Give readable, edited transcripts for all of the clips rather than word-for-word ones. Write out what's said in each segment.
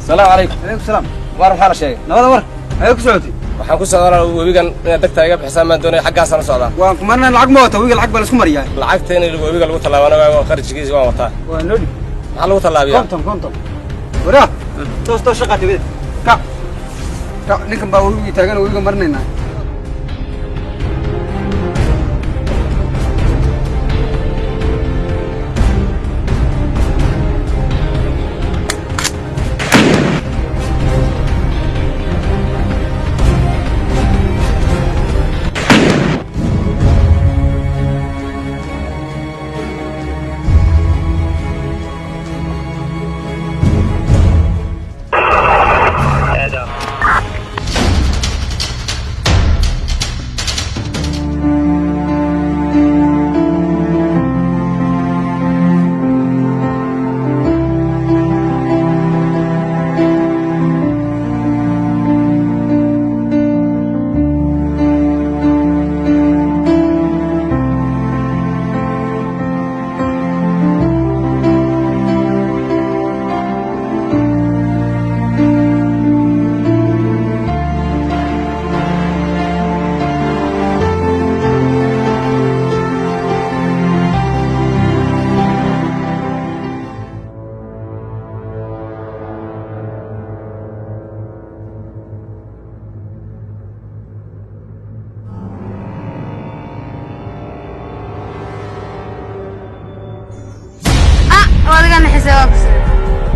Salaamu calaykum. Calaykum salaam. War maxaa la sheegay? Nabada war. Maxay ku socotay? Waxaan ku socdaa webigan inaad degta iga bixisaan baan doonaya, xaggaasaan u socdaa. Waan ku marnaa, lacag ma wata, webiga lacag baa la isku mariyaa. Lacagta in webiga lagu tallaabana waa qarashkiisa waan wataa. Waa noo dhib. Maxaa lagu tallaabiyaa? 50 50. Waraa toos toos shaqa tibid. Kac kac, ninkan baa webigii taagan, webiga marinaynaa.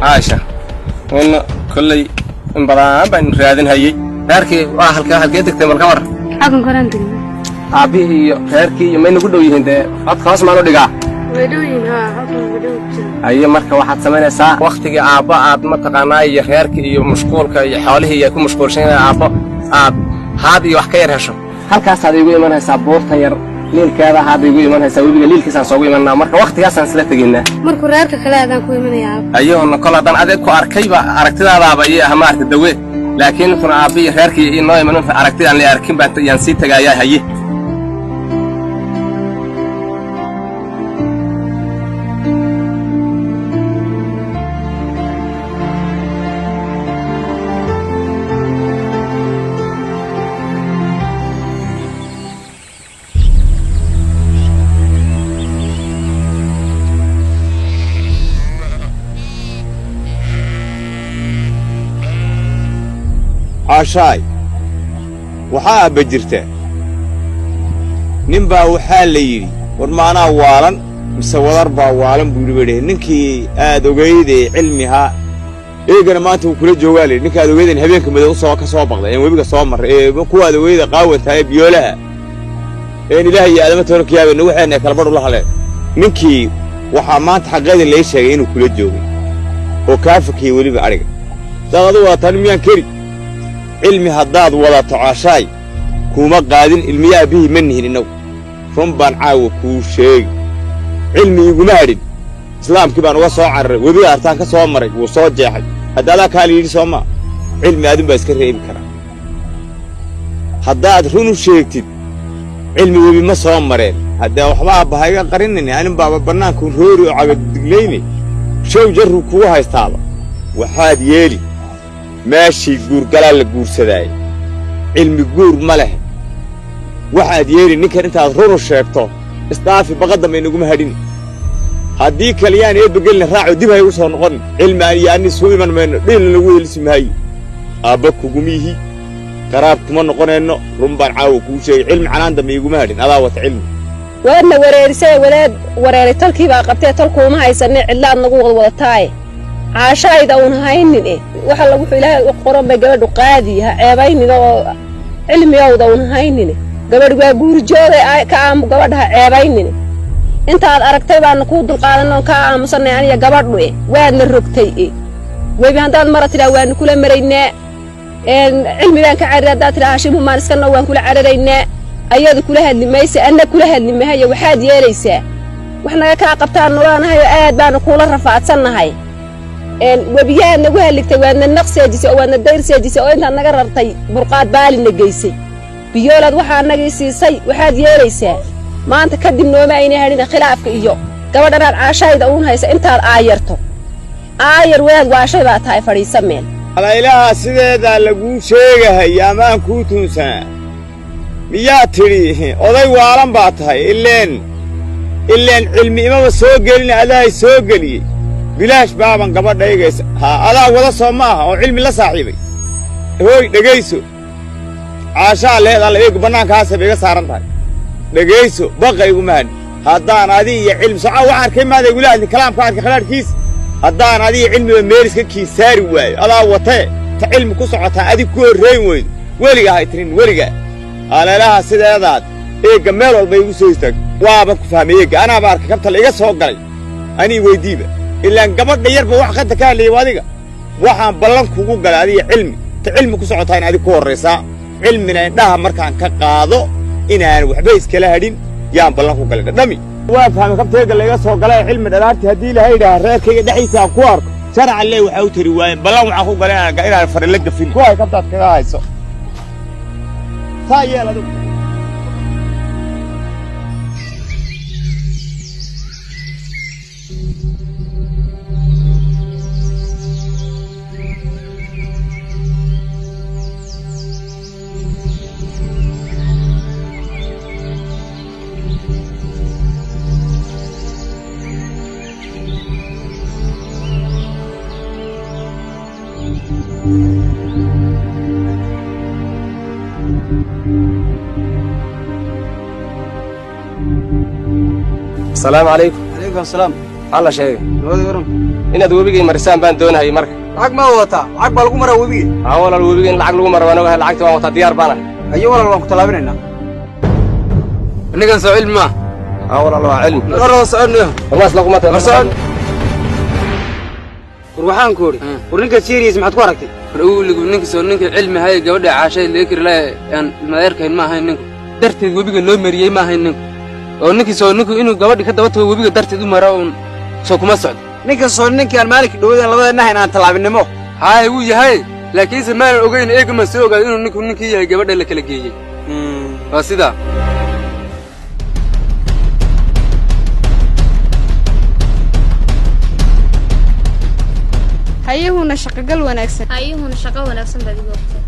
Caasha wana kolley in badan baan raadin hayey. Reerkii waa halkaa, halkee degtay? Malka war. Xagan koraan degnaa. Aabbihii iyo reerkii iyo may nagu dhow yihiin dee? Codka hoos maan u dhigaa? Way dhow yihiin, haa, xagan way dhow jira. Haye, marka waxaad samaynaysaa waktigii aabbo aad mataqaanaa iyo reerkii iyo mashquulka iyo xoolihii iyo ku mashquulshan yahay aabbo, aad haad iyo wax ka yar hesho, halkaasaad iigu imanaysaa buurtan yar liilkeeda, haad iigu imanaysaa webiga liilkiisaan soogu imanaa. Marka waktigaasaan isla tegaynaa. Markuu reerka kale aadaan ku imanaya aabbo. Ayahona kol haddaan adeeg ku arkayba aragtidaadaaba ii ah maaragta dawe, laakiin intuna aabbi iyo reerkii inoo iman inta aragtidaan la arkin baan yaan sii tagaayaa. Haye. Caashaay, waxaa aabba jirta nin baa waxaa la yidhi, war maanaa waalan mise wadar baa waalan buu yidhi, bay dheheen ninkii aad ogaydee cilmihaa eegana maanta wuu kula joogaa layidhi. Ninka aad ogeydeen habeenka madow soo ka soo baqday een webiga soo marray ee kuwa aad ogeyda qaawantahay biyoolaha een ilaah iyo aadama toona kiyaabayna waxeenna kala badh ula hadleen. Ninkii waxaa maanta xaqeedii lay sheegay inuu kula joogay oo kaa fakiyey weliba adhiga saad adigu wadataan miyaan keri cilmi haddaad wadato. Caashaay, kuuma qaadin ilmiya aabbihii ma nihin innagu, run baan caawa kuu sheegi. Cilmi iguma hadhin, islaamkii baan uga soo cararay, webiga artaan ka soo maray wuu soo jeexay. Hadda adaa kaa la yidhi soo maa, cilmi adun baa iska reebi karaa haddaad run u sheegtid. Cilmi webi ma soo mareen haddee waxba aabba ha iga qarinayni, anin baaba bannaankuun roori oo cagadiglayne show jarruu kugu haystaaba. Waxaad yeeli meeshii guurgalaa la guursadaayey, cilmi guur ma leh. Waxaad yeeli ninkan intaad runu sheegto isdhaafi, baqadamba inaguma hadhin. Haddii kaliyaan eebbagelina raaco dib ha igu soo noqon. Cilmi aan iyo anni suu iman mayno, dhiilna lagu helisi maayo. Aabba kugumiihi, qaraab kuma noqonayno. Run baan caawa kuu sheegay, cilmi canaan dambe iguma hadhin, adaa wata cilmi. Waadna wareerisay walaad, wareeray tolkii baa qabtee, tolkuuma haysanee, cidlaad nagu wadwadataaye. Caashaayda uun haynin eh, waxa la wuxuu ilaahay u qoran bay gabadhu qaadi, ha ceebaynin oo cilmigowda uun haynin. Gabadh waa guurjoogay, ka aamu, gabadha ha ceebaynin. Intaad aragtay baanu kuu dulqaadan oon kaa aamusanay aniya gabadhu eh, waadna rogtay eh. Webi haddaad mara tidhaa waanu kula maraynaa, cilmi baan ka cararay haddaad tidhaa hashimu maan iska noo waan kula cararaynaa. Ayadu kula hadli mayse, anna kula hadli mahayo. Waxaad yeelaysaa wax naga kaa qabtaan nulaanahay oo aad baanu kuula rafaadsannahay. Webiyahaad nagu halligtay, waadna naq seejisay oo waadna dayr seejisay oo intaad naga rartay burqaad baalina geysay, biyoolaad waxaa nagii siisay. Waxaad yeelaysaa maanta kadib nooma ayna hadhina khilaafka iyo gabadhanaad caashayda uun haysa intaad aayarto aayar wadaad waashay baa tahay, fadhiisa meel. Alaylaha sideedaa laguu sheegahaya ama aan kuu tuunsanaa. Miyaa tidhi oday waalan baa tahay? Ileen cilmi imaba soo gelin, adaay soo geliyey. Bilaash baaban gabadhaygaysa. Haa, adaa wada soo ma aha oo cilmi la saaxiibay. Hooy, dhegayso, caashaa leed alla eegu bannaankaasay bay iga saaran tahay. Dhegayso, baqa iguma hadhin. Haddaan adi iyo cilmi socaa waxaan arkay maada igula hadlin kalaamka arkay khalaadhkiis. Haddaan adi iyo cilmiba meel iska kii saari waayo, adaa watee ta cilmi ku socotaa adig ku horrayn weydo, weligaa hay tirin weligaa. Aleelaha sideedaad eegga meel walba igu soo istaag. Waaba ku fahmay eegga, anaaba arkay kabta la iga soo galay. Anii weyddiiba ilaan gabadha yarba wax qadda ka hadlayay waa adiga. Waxaan ballan kugu galay adiga cilmi ta cilmi ku socotaa in adig ku horraysaa, cilmina indhaha markaan ka qaado inaan waxba iskala hadhin yaan ballan ku galay. Dhadhami waa fahmay kabta eegga la iga soo galay. Cilmi dhalaartii haddii ilahay yidhaaha reerkayga dhexdiisa aan ku arko, sharcan lee waxaa u tari waayeen. Ballan waxaan ku galay inaan fari la gafin. Kuwaay kabtaad kaga hayso saa yeel adigu. Asalaamu calaykum. Calaykum asalaam. Maxaa la sheegay? Nabad waran. Inaad webigay marisaan baan doonahayay marka. Lacag ma wadataa? Lacag baa lagu maraa webiga. Haa walaal, webiga in lacag lagu maro waan ogahay. Lacagta waan wataa, diyaar baana. Ayo walaal, waan ku tallaabinaynaa. Ninkan soo cilmi ma? Haa walaal, waa cilmi. Warada soconnayo. Warmaas laguma tago. War socon. War waxaan ku idhi, war ninka serious maxaad ku aragtay? War uligu ninka soo ninka cilmi hay gabadha caashay laga kari lahay aan ilmadeerkayn ma ahayn ninku. Darteed webiga loo mariyey ma ahayn ninku. Oo ninkii soo ninku inuu gabadhi ka daba tago webiga darteed u mara uun soo kuma socdo. Ninkan soo ninkii aan maalinkii dhawadan labada nahayn aan tallaabinimo. Haye wuu yahay, laakiinse maanan ogeyn, eegama soo ogaado inuu ninku ninkii yahay gabadha la kala geeyey. Waa sidaa. Hayuhuna shaqogal wanaagsan. Hayuhuna shaqo wanaagsan baad igu ogtay.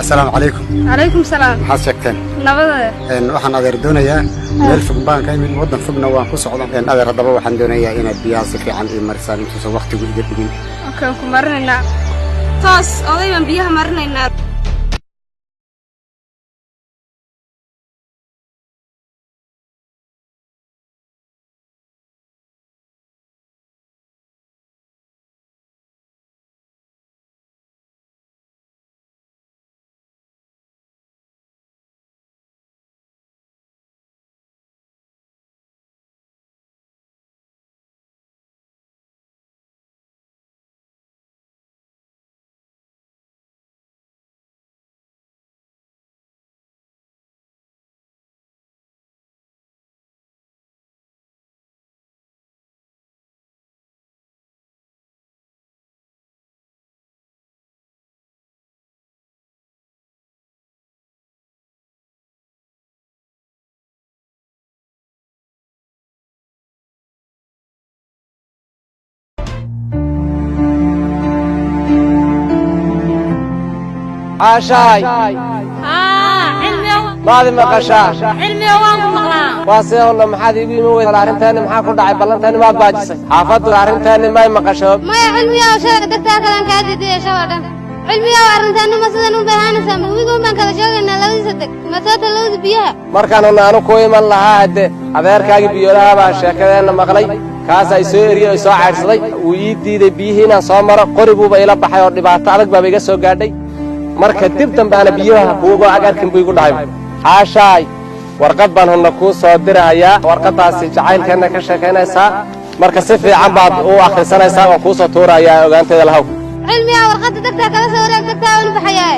Asalaamu calaykum. Calaykum salaam. Maxaad sheegteen? Nabada. Waxaan adeer doonayaa, meel fog baan ka imid, waddan fogna waan ku socda. Adeer, haddaba waxaan doonayaa inaad biyaha si fiican ii marisaan intuusan waqtigu iga dhigin. Okay, waan ku marinaynaa. Toos oday baan biyaha marinaynaa. Caashaay, maadi maqashaa? Cilmiga waan ku maqlaa. Waa see holla, maxaad iigu iman weyda? Arrintaani maxaa ku dhacay? Ballantaani maad baajisay? Xaafaddu arrintaani may maqasho? Maya cilmiga, shalay degtaa kalan kaa diidaya shaloo dhan. Cilmiga, arrintaani ma sidan u baahanaysaa? Ma webiga un baan kala sheegaynaa labadiisa deg masoota labada biyaha. Markaan honna anu ku iman lahaa, hadde adeerkaagii biyoolaha baa sheekadeenna maqlay, kaas ay soo eriyey oo soo caydhsaday. Wuu ii diiday biyihii inaan soo maro, qori buuba ila baxay oo dhibaato adag baaba iga soo gaadhay. Marka dib dambe ana biyaha kuuga ag arkin buu igu dhahay. Caashaay, warqad baan honna kuu soo dirahayaa. Warqaddaasi jacaylkeenna ka sheekaynaysaa, marka si fiican baad u akhrisanaysaa. Waan kuu soo tuurayaa, ogaanteeda lahaw. Cilmiga, warqadda degtaa kala soo wareeg, degtaa waanu baxayaa.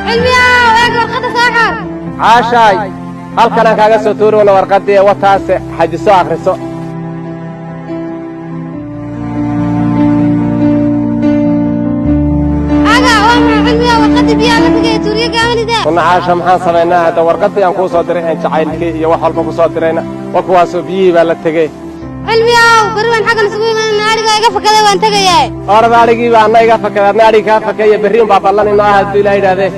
Cilmiyow, eeg warqadda soo xor. Caashaay, halkanaan kaaga soo tuuri wana warqaddii wataase, xajiso, akhriso. Aga, waa maxay cilmiyow warqaddii biyaha la tagay tuuriye gaabanida? Kuna Caasha, maxaan samaynaa hadda? Warqaddii aan kuu soo diray een jacaylkii iyo wax walba ku soo dirayna wa kuwaasoo biyihii baa la tegey. Cilmiyow, beri waan xaggan isugu imanayna, adhigaa iga fakaday, waan tegayaa. Orada, adhigii baa anna iga fakaday, adna adhigi kaa fakaya. Berri unbaa ballan inoo ah hadduu Ilaah yidhaahdee.